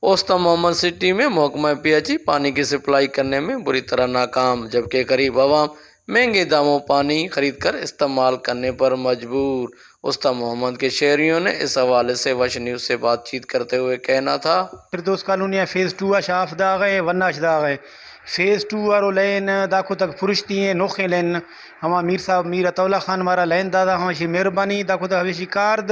اوستہ محمد سٹی میں محکمہ پی ایچ ای پانی کی سپلائی کرنے میں بری طرح ناکام، جبکہ غریب عوام مہنگے داموں پانی خرید کر استعمال کرنے پر مجبور۔ اوستہ محمد کے شہریوں نے اس حوالے سے وش نیوز سے بات چیت کرتے ہوئے کہنا تھا۔ فردوس کالونی ءَ فیز ٹو اش آف داغ ءَ، ون اش داغ ءَ۔ فیز ٹو وارو لین داکو تک پرشتی ہیں، نوخیں لین۔ ہما میر صاحب، میر عطا اللہ خان مارا لین دادا، ہمشی مہربانی۔ داکو تک ہمیشی کارد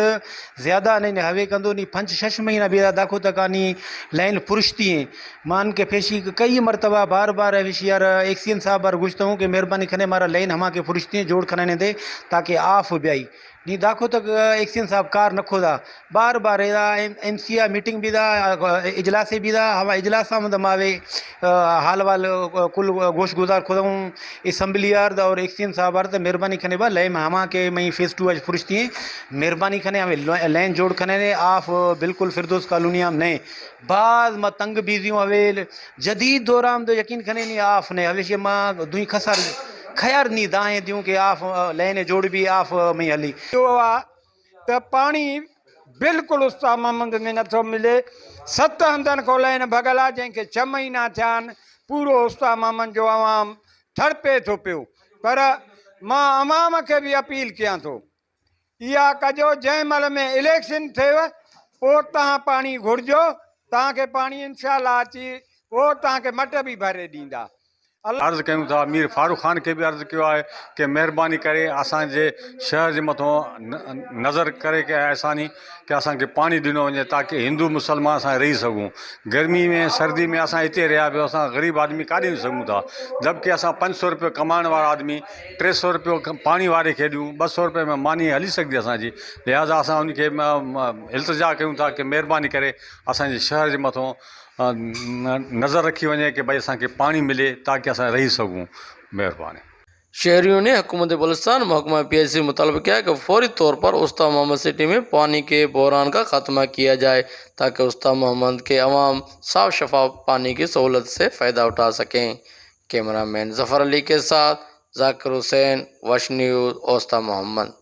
زیادہ نہیں، ہوے کندو نی پنچ شش مہینہ بیدا داکو تک آنی لین پرشتی ہیں۔ مان کے پیشی کئی مرتبہ بار بار ہمیشی یار ایکسین صاحب بار گوشتا ہوں کہ مہربانی کھنے مارا لین ہما کے پرشتی ہیں جوڑ کھنے دے تاکہ آف بیائی۔ نی داکو تک ایکسین صاحب کار نہ کھودا۔ بار بار ادا ایم، ایم سی آ میٹنگ بیدا، اجلاسے بیدا، ہما اجلاس ہم دماوے، آ، حال وال، آ، کل گوش گزار کھودا ہوں۔ اسمبلی آرد اور ایکسین صاحب آرد مہربانی کھنے با لیم ہما کے میں فیز ٹو اج پرشتی ہیں۔ مہربانی کھنے ہمیں لو-، لین جوڑ کھنے نے آف بالکل فردوس کالونی ہم نہیں۔ باز ما تنگ بیزیوں ہویل جدید دوران دو یقین کھنے نی آف نے، ہمیشہ ما دوئی کھسر کھیر نی دائیں دیوں کہ آف، آ، لین جوڑ بھی آف، آ، میں علی۔ جو آ، تے پانی بالکل استا محمد میں نہ تھو ملے۔ ست ہندن کو لین بھگلا جن کے چھ مہینہ تھیان، پورو استا محمد جو عوام تھڑپے تھو پیو۔ پر ما عوام کے بھی اپیل کیاں تھو۔ ایا کجو جنهن مهل ۾ اليڪشن ٿيو، او تهان پاڻي گهرجو، تهان کي پاڻي انشاءالله اچي، او تهان کي مٽ به ڀري ڏيندا. الله. عرض ڪيون ٿا، مير فاروق خان کي به عرض ڪيو آهي ڪي مهرباني ڪري اسان جي شهر جي مٿو ن-، نظر ڪري ڪي احساني ڪي اسان کي پاڻي ڏنو وڃي تاڪي هندو مسلمان اسان رهي سگهون. گرمي ۾ سردي ۾ اسان هتي رهيا پيو، اسان غريب آدمي ڪاڏي وڃي سگهون ٿا؟ جبڪه اسان پنج سؤ روپيو ڪمائڻ وارا آدمي ٽي سؤ روپيو ڪ-، پاڻي واري کي ڏيون، ٻه سؤ روپيه ۾ ماني هلي سگهي اسان جي. لهذا اسان ان کي م-، م-، التجا ڪيون ٿا ڪي مهرباني ڪري اسان جي شهر جي مٿو، ا، ن-، نظر رکي وڃي ڪي ڀئي اسان کي پاڻي ملي تاڪي اسان رهي سگهون. مهرباني. شهريون ني حڪومت بلوچستان محڪمه پي ايڇ اي سي مطالبو ڪيا ڪي فوري طور پر استان محمد سٽي ۾ پاني ڪي بحران ڪا خاتما ڪيا جائي تاڪي استان محمد ڪي عوام صاف شفاف پاني ڪي سهولت سي فائدا اٺا سڪين. ڪيمرا مين ظفر علي ڪي ساٿ ذاڪر حسين، وش نيوز، استان محمد.